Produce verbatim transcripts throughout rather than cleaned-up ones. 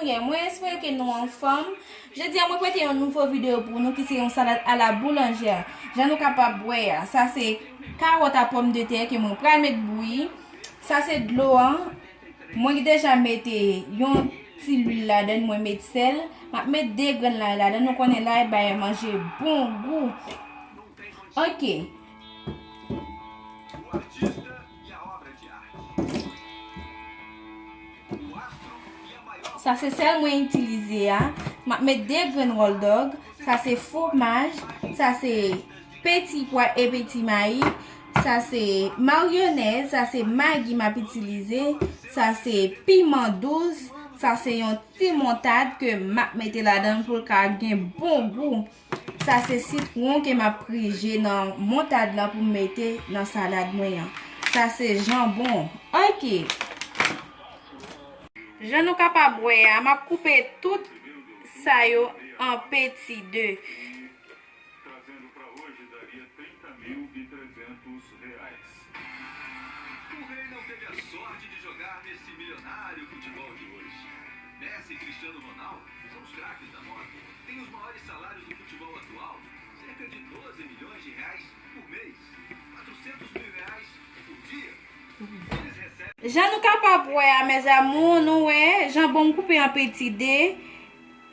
Ok, mwen espere ke nou anfòm. Jodi a, mwen pote yon nouvo videyo pou nou ki se yon salad a la boulanjè. Jan nou kapab wè a, sa se kawòt a pòmdetè ke mwen pral met bouyi. Sa se dlo an. Mwen deja mete yon ti lwil ladan, mwen met sèl. M ap met de grenn lay ladan. Nou konnen lay bay manje bon gou. Ok. Sa se sèl mwen itilize a. M ap met de grenn wòldòg. Sa se fwomaj. Sa se peti pwa e peti mayi. Sa se mayonèz. Sa se magi m ap itilize. Sa se piman dous. Sa se yon ti moutad ke m ap mete ladan l pou l ka gen bon gou. Sa se sitwon ke m ap prije nan moutad lan pou m mete nan salad mwen an. Sa se janbon. Ok. Jan nou kapab wè a, m ap koupe tout sa yo an peti de. O rei não teve a sorte de jogar nesse milionário futebol de hoje. Messi e Cristiano Ronaldo são os craques da moda. Têm os maiores salários do futebol atual, cerca de doze milhões de reais por mês, quatrocentos mil reais por dia. Eles recebem Jan nou kapab wè a, mes amours, nou wè janbon m koupe an peti de.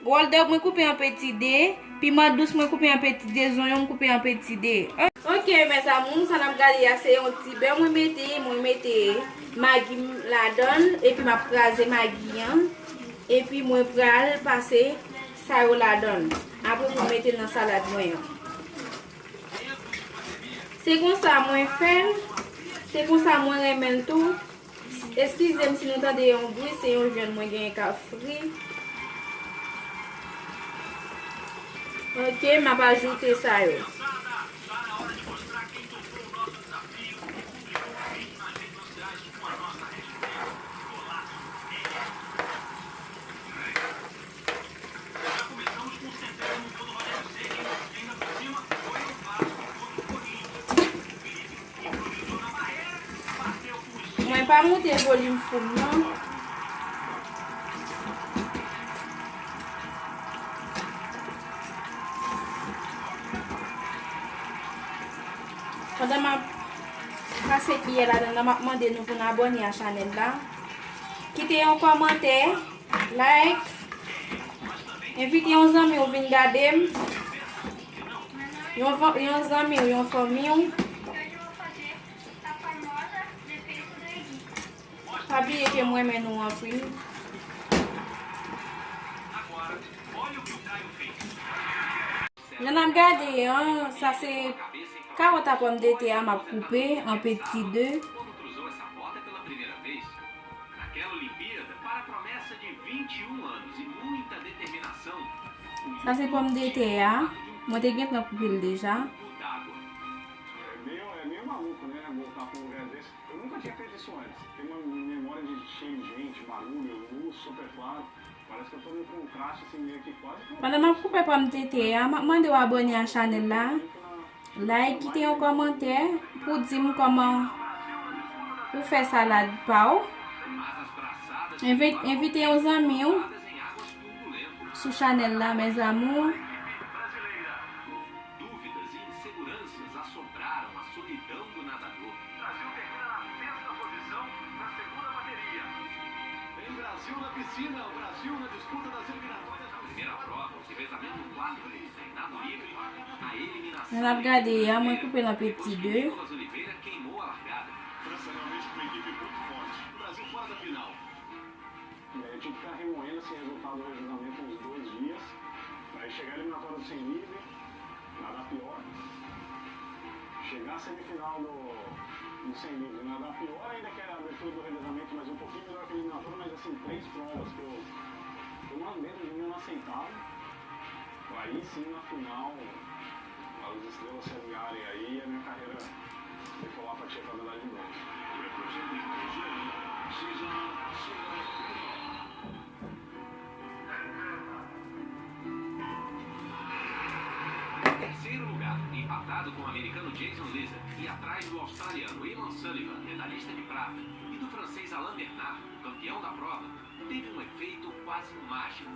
Wòldòg mwen koupe an peti de. Piman dous mwen koupe an peti de. Zonyon m koupe an peti de. Ok, mes amours, sa n ap gade a se yon ti bè mwen mete. Mwen mete magi m ladan l. Epi m ap kraze magi an. Epi mwen pral pase sa yo ladan l. Apre pou m mete l nan salad mwen an. Se konsa mwen fè l. Se konsa mwen renmen l tou. Eskize m si nou tande yon bri, se yon jèn mwen genyen k ap fri. Ok, m ap ajoute sa yo. Mwen pa moute volim fou m nan. Pandan m ap pase kiyè ladan l, m ap mande nou pou n abòne a chanèl la. Kite yon kòmantè, like, envite yon zanmi w vin gade m. Yon, yon zanmi w, yon fanmi w. Pa bliye ke m renmen nou anpil. Jan n ap gade an, sa se kawòt a pòmdetè a m ap koupe an peti de. Sa se pòmdetè a. Mwen te gentan koupe l deja. É meio, é meio maluco, né? Voltar pra um lugar desse. Eu nunca tinha feito isso antes. Tem uma memória de cheio de gente, barulho, luz super claro. Parece que eu tô num contraste assim meio que quase que Pandan m ap koupe pòmdetè a, m ap mande w abòne a chanèl la. Like, kite yon kòmantè pou di m kòman ou fè salad pa w. Envi-, envite yon zanmi w sou chanèl la, mes amours. Dúvidas e inseguranças assombraram a solidão do nadador. Brasil termina na sexta posição na segunda bateria. Tem Brasil na piscina, o Brasil na disputa das eliminatórias. Na primeira prova, o revezamento quatro por cem nado livre, a eliminação Jan n ap gade a, mwen koupe l an peti de. Nicolas Oliveira queimou a largada. França realmente com uma equipe muito forte. O Brasil fora da final. E aí eu tive que ficar remoendo esse resultado do revezamento uns dois dias. Aí chegar a eliminatória do cem livre, nada pior. Chegar à semifinal do, do cem livre, nada pior, ainda que era a abertura do revezamento, mas um pouquinho melhor que a eliminatória, mas assim, três provas que eu, que eu não, dentro de mim eu não aceitava. Aí sim, na final, as estrelas se alinharem aí e a minha carreira decolar pra tia pra andar de novo. Em terceiro lugar, empatado com o americano Jason Lizard e atrás do australiano Evan Sullivan, medalhista de prata, e O francês Alain Bernard, campeão da prova, teve um efeito quase mágico.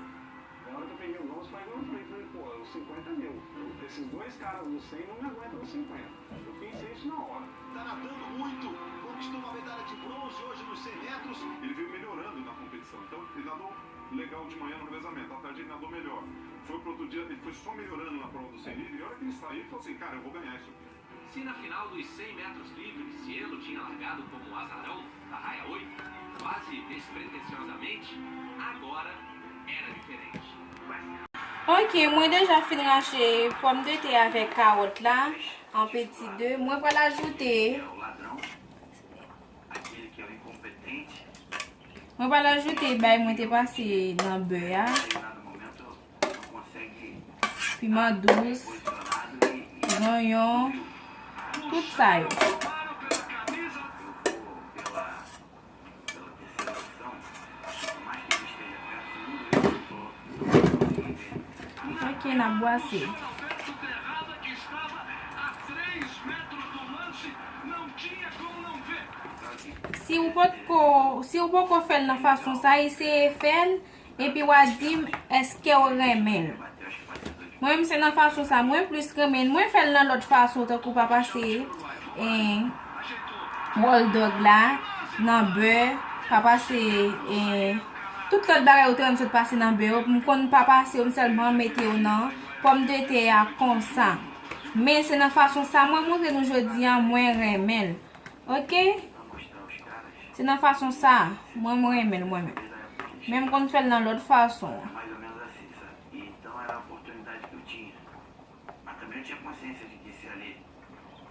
Na hora que eu peguei o nosso, mas eu falei, falei, pô, é os cinquenta mil. Esses dois caras do cem não me aguentam os cinquenta. Eu pensei isso na hora. Tá nadando muito, conquistou uma medalha de bronze hoje nos cem metros. Ele veio melhorando na competição, então ele nadou legal de manhã no revezamento, à tarde ele nadou melhor. Foi pro outro dia, ele foi só melhorando na prova do cem livre, e a hora que ele saiu, ele falou assim, cara, eu vou ganhar isso aqui. Se na final dos cem metros livres Cielo tinha largado como o azarão da raia oito, quase despretensiosamente, agora era diferente. Ok, mwen deja fin rache pòmdetè avèk kawòt la an peti de. Mwen pral ajoute Mwen pral ajoute bay mwen te pase nan bè a. Piman dous, zonyon, tout sa yo. Ok, n ap bwase. Si ou potko, si ou poko fè l nan fason sa, eseye fè l, epi w a di m èske w renmen l. Mwen menm se nan fason sa mwen plis renmen l. Mwen fè l nan lòt fason tankou pa pase, eh, wòl dòg la nan bè, pa pase, eh, tout lòt bagay ou te wè m sot pase nan bè yo. M konn pa pase yo, m sèlman mete yo nan pòmdetè a konsa. Men se nan fason sa mwen montre nou jodi a, mwen renmen l. Ok? Se nan fason sa, mwen, mwen renmen l, mwen menm. Men m konn fè l nan lòt fason. Mas também eu tinha consciência de que se ali,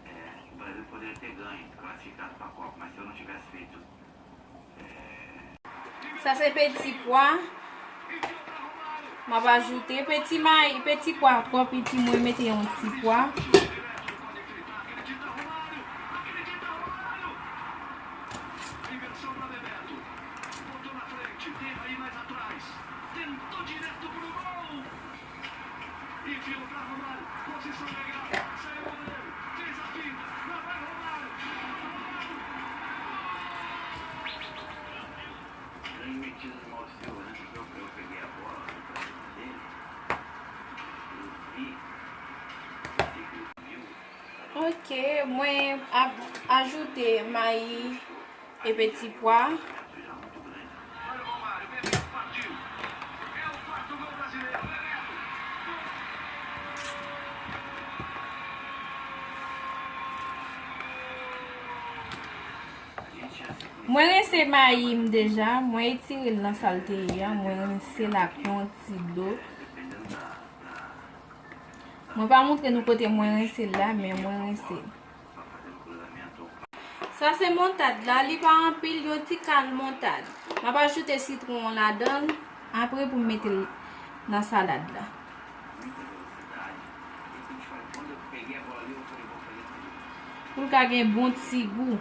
é, o Brasil poderia ter ganho, classificado para a Copa, mas se eu não tivesse feito, é, Sa se peti pwa. M ap ajoute peti mayi, peti pwa twò piti, mwen mete yon ti pwa. Ok, mwen ap ajoute mayi e peti pwa. Mwen rense mayi m deja, mwen etire l nan sa l te ye a, mwen rense l ak yon ti dlo. Mwen pa montre nou kote mwen rense l la, men mwen rense l. Sa se montad la, li pa anpil, yon ti kal montad. M ap ajoute sitwon an ladan l apre pou m mete l nan salad la. Pou l ka gen bon ti gou.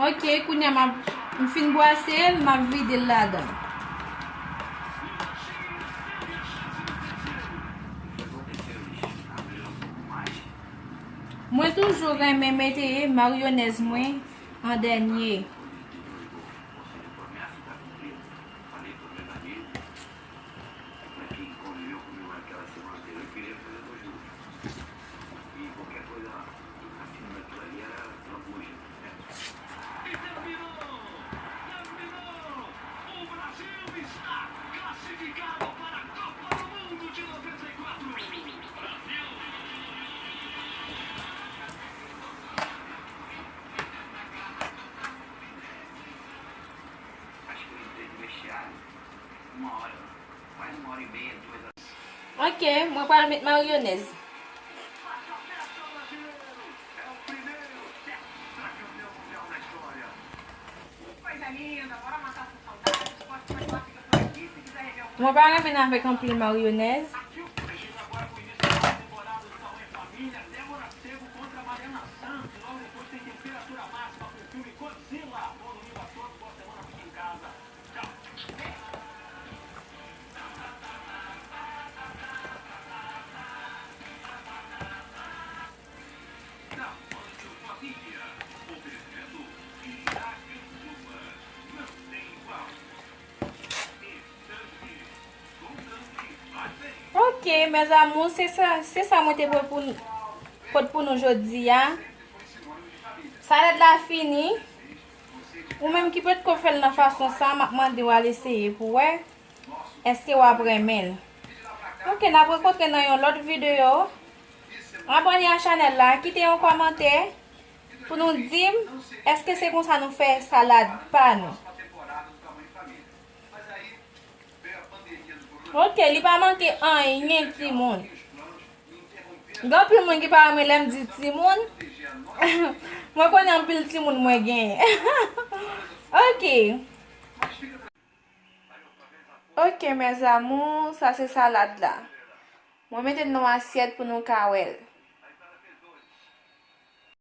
Ok, kounye a m ap, m fin bwase l, m ap vide l ladan. Mwen toujou renmen mete mayonèz mwen an dènye. Ok, mwen pral met mayonèz. Mwen pa renmen l avèk anpil mayonèz. E, mes amours, se sa, se sa mwen te pot pou, pot pou nou jodi a. Salad la fini. Ou menm ki potko fè l nan fason sa, m ap mande w al eseye pou wè èske w ap renmen l. Ok, n ap rankontre nan yon lòt videyo. Abòne a chanèl la, kite yon kòmantè pou nou di m èske se konsa nou fè salad pa nou. Ok, li pa manke anyen, timoun. Gen anpil moun ki pa renmen lè m di timoun. Mwen konnen anpil timoun mwen genyen. Ok. Ok, mes amours, sa se salad la. Mwen mete l nan yon asyèt pou nou ka wè l.